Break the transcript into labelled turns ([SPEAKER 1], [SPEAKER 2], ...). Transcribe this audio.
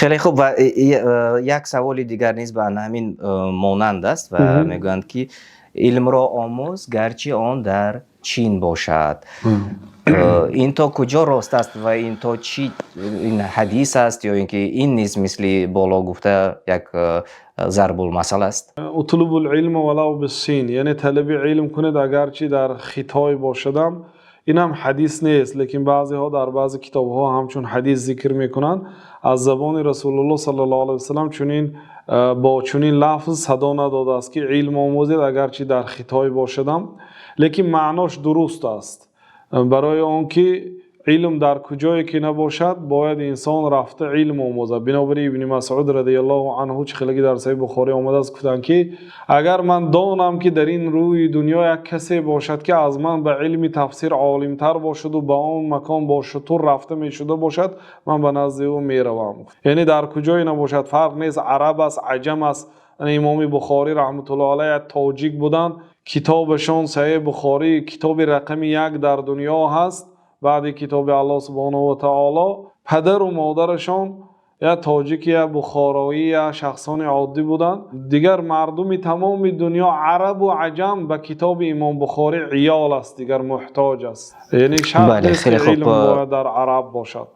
[SPEAKER 1] Хеле хуб, ва як саволи дигар низ ба ҳамин монанд аст ва мегӯянд, ки илмро омӯз, гарчи он дар Чин бошад. Ин то куҷо рост аст ва ин то чӣ, ин ҳадис аст ё ин ки ин низ мисли боло гуфта як зарбулмасал аст?
[SPEAKER 2] اطلبوا العلم ولو بالصين, яъне талаби илм кунед, агарчи дар Хитой бошадам. Ин ҳам ҳадис нест, лекин баъзеҳо дар баъзе китобҳо ҳамчун ҳадис зикр мекунанд. Аз забони Расулуллоҳ саллаллоҳу алайҳи васаллам чунин бо чунин лафз садо надодааст, ки илм омӯзед, агарчи дар Хитой бошадам, лекин маънош дуруст аст, барои он ки илм дар куҷое ки набошад, бояд инсон рафта илм омӯзад. Бинобар ин Ибни Масъуд радиаллоҳу анҳу, чӣ хеле дар Саҳеҳи Бухорӣ омадааст, гуфтанд, ки агар ман донам, ки дар ин рӯи дунё як касе бошад, ки аз ман ба илми тафсир олимтар бошаду ба он макон бо шутур рафта мешуда бошад, ман ба назди ӯ меравам. Яъне дар куҷое набошад, фарқ нест, араб аст, аҷам аст. Имоми Бухорӣ раҳматуллоҳ алайҳ тоҷик буданд. Китобашон Саҳеҳи Бухорӣ китоби рақами як дар дунё ҳаст баъди китоби Аллоҳ субҳонаҳу ва таоло. Падару модарашон я тоҷик, я бухороӣ, я шахсони оддӣ буданд. Дигар мардуми тамоми дунё, арабу аҷам, ба китоби Имом Бухорӣ иёл аст, дигар муҳтоҷ аст. Яъне шарт нест, ки илм бояд дар араб бошад.